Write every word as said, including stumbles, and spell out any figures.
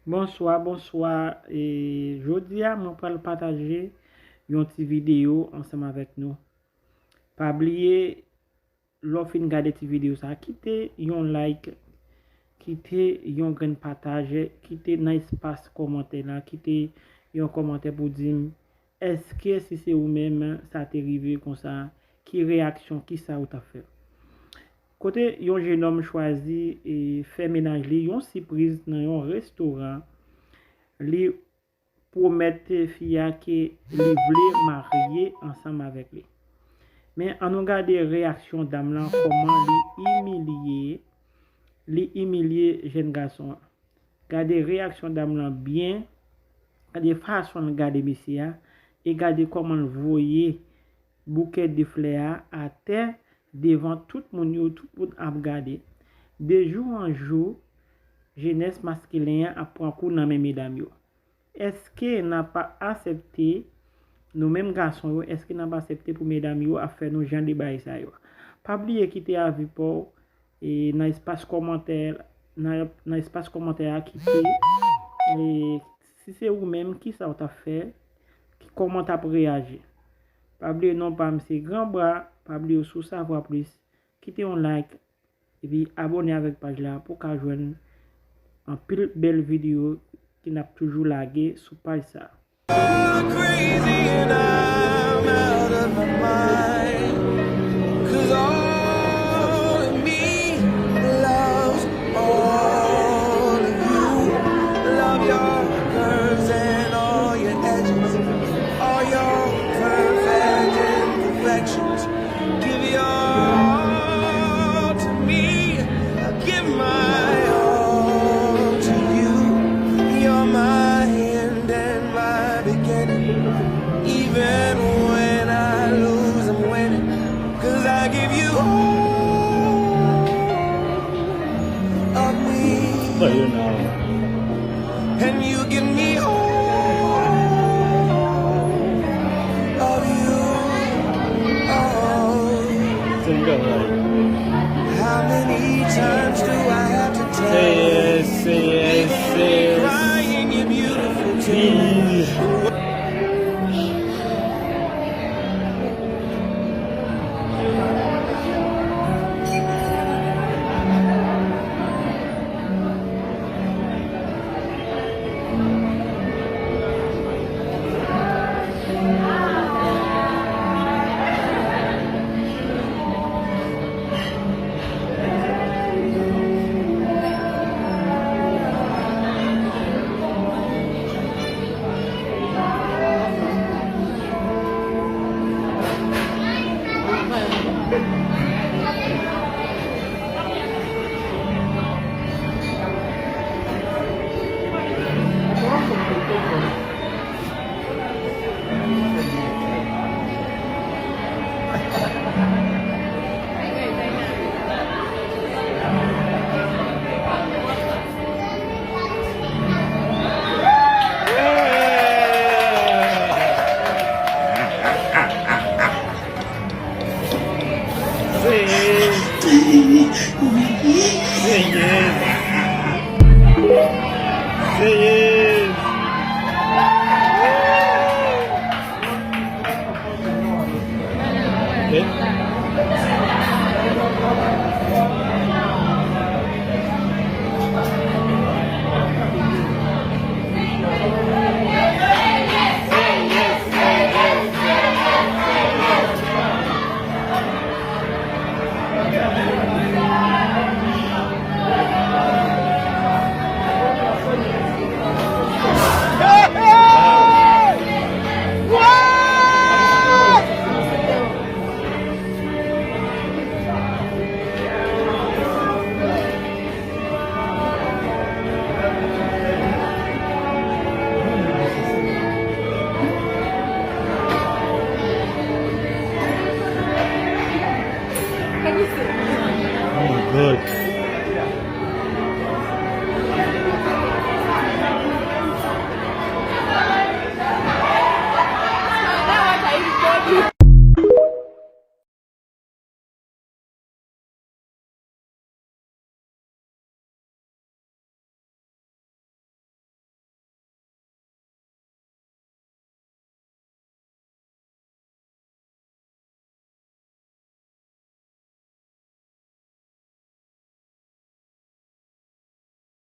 Bonswa, bonswa. E, jodi a, mwen pral pataje yon ti videyo ansanm avèk nou. Pa bliye, lè w fin gade ti videyo sa, kite yon like, kite yon grenn pataje, kite nan espas kòmantè la, kite yon kòmantè pou di m, èske si se ou menm, sa te rive konsa, ki reyaksyon, kisa ou t ap fè? Kote yon jenòm chwazi, e, fè mennaj li yon sipriz nan yon restoran, li pwomèt fi a ke li vle marye ansanm avèk li. Men ann nou gade reyaksyon dam lan, kòman li imilye, li imilye jèn gason an. Gade reyaksyon dam lan byen, gade fason l gade mesye a, e gade kòman l voye bouke de flè a atè devan tout moun yo, tout moun ap gade. De jou an jou, jenès maskilen an ap pran kou nan men medam yo. Èske n ap aksepte, nou menm gason yo, èske n ap aksepte pou medam yo ap fè nou jan de bagay sa yo? Pa bliye kite avi pa w, e, nan espas kòmantè, nan, nan espas kòmantè a, kite, e, si se ou menm, kisa w t ap fè, ki, kòman w t ap reyaji? Pa bliye non pa m se Gran Bra, pa bliye si w sa vwa plis, kite yon like, epi abòne avèk paj la pou w ka jwenn anpil bèl videyo ke n ap toujou lage sou paj sa. I'm crazy and I'm out of my mind. 'Cause all of me loves all of you. Love your curves and all your edges, all your perfect imperfections. Give your all to me. I give my all to you. You're my end and my beginning. Even when I lose, I'm winning. 'Cause I give you all of me. And you give me all of you. Oh. How many times do I have to tell you? Say yes, say yes, say yes. Crying, you're beautiful too. Please. Say yes. Say yes. Say yes. Good.